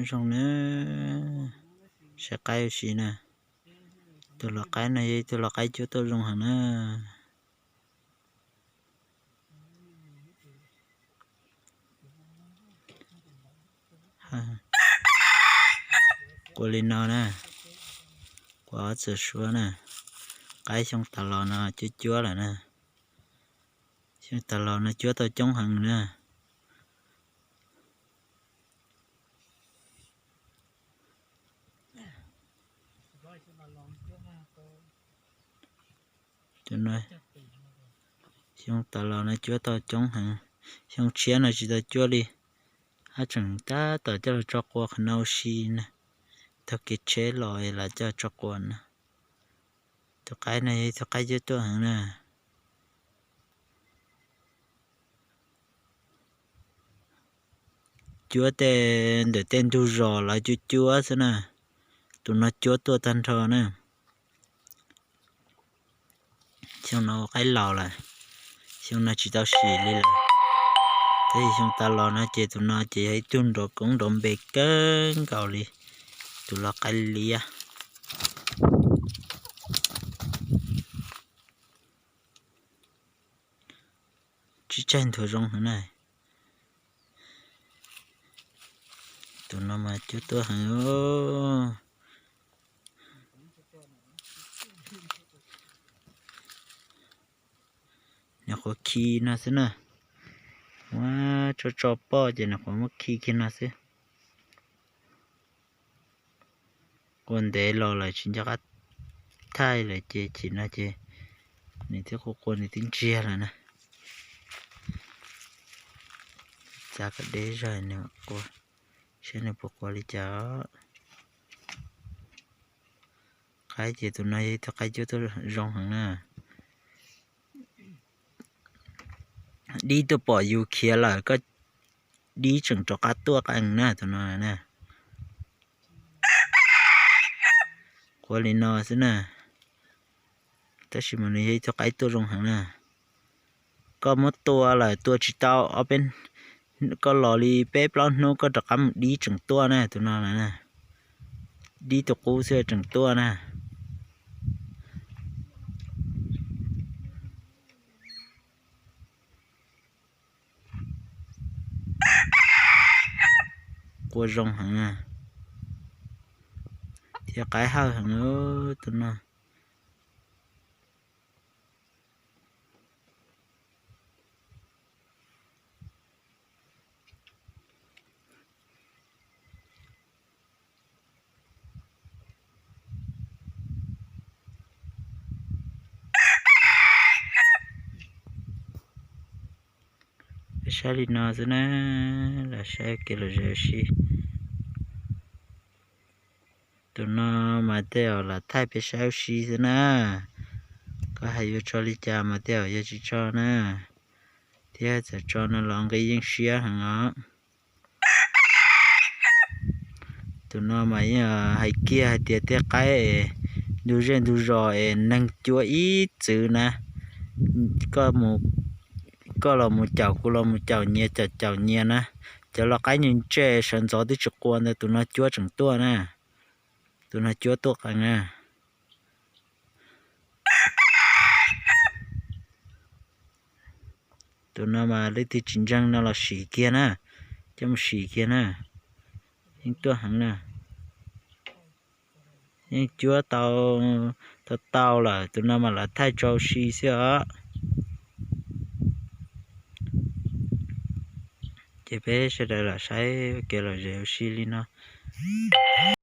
Zoo na, saib qaib ua si na. Tus lau qaib no yog ib tug lau qaib cuab tuaj zoo heev na. Qua li no na, qua ob txhais suab na. Qaib xyoo tas los no cuab cuab lawm na. Xyoo tas los no cuab tau coob heev na. Xyoo tas los no cuab tau coob heev, xyoo tshiab no tsis tau cuab li. Hab tseem tab tom coj los tso quas qhov no ua si na. Taug kev tsheb los es los coj tso quas na. Tus qaib no yog ib tug qaib cuab tuaj heev na. Cuab tej ntawm tej ntug zos lawv cuab cuab xwb na. Tus no cuab tuaj tag nrho na. Xyoo no ua qaib laus lawm, xyoo no tsis tau sim li lawm. Tab sis xyoo tas los no ces tus no ces yog ib tug nrov koob nrov npe kawg nkaus li tus lau qaib liab. Tsib tsaig nthuav zoo heev na. Tus no mas cuab tuaj heev. Nyuam qhuav khi no xwb na. Muab tso tso poj ces nyuam qhuav muab khi kiag no xwb. Qua ntev los lawm tsis nco qab thaij lawm ces chim no ces nws twb qua qua nws twb ntsiag lawm na. Txav kom deb zog nws qua, saib nws puas qua li cas. Qaib ces tus no yog ib tug qaib cuab tuaj zoo heev na. Dib tuaj pom yus khiav lawm koj dib tseem rov qab tuaj qees na tus no na. Qua li no xwb na. Tab sis mas nws yog ib tug qaib tuaj zoo heev na. Koj muab tua lawm tua tsis tau ob peb, koj los li peb plaub hnub koj rov qab mus dib tseem tuaj na tus no na. Dib tus qub xwb tseem tuaj na. Qua zoo heev na, thiab qaib hawj heev tus no. Peb saib li no xwb na, los saib kev lom zem ua si. Tus no mas tej zaum lam thaij peb saib ua si xwb na. Koj hais yuav tso li cas mas tej zaum yuav tsis tso na, thiab txawm tso no los nqi yeej siab heev os. Tus no mas yeej hais kiag hais tias tej qaib es ntug zej ntug zos es neeg cuab ib txwm na, koj los mus caum kuv los mus caum nyias caum caum nyias na, cov lau qaib ntse ntse sawv ntxov twb tsis qua ntawd tus no cuab tseem tuaj na, tus no cuab tuaj qees na. Tus no mas leej twg tsis ntseeg no los sim kiag na, coj mus sim kiag na, yeej tuaj heev na. Yeej cuab tau, tau tau lawm, tus no mas lawv thaij tso ua si xwb os. Ces peb sawv daws lam saib kev lom zem ua si li no.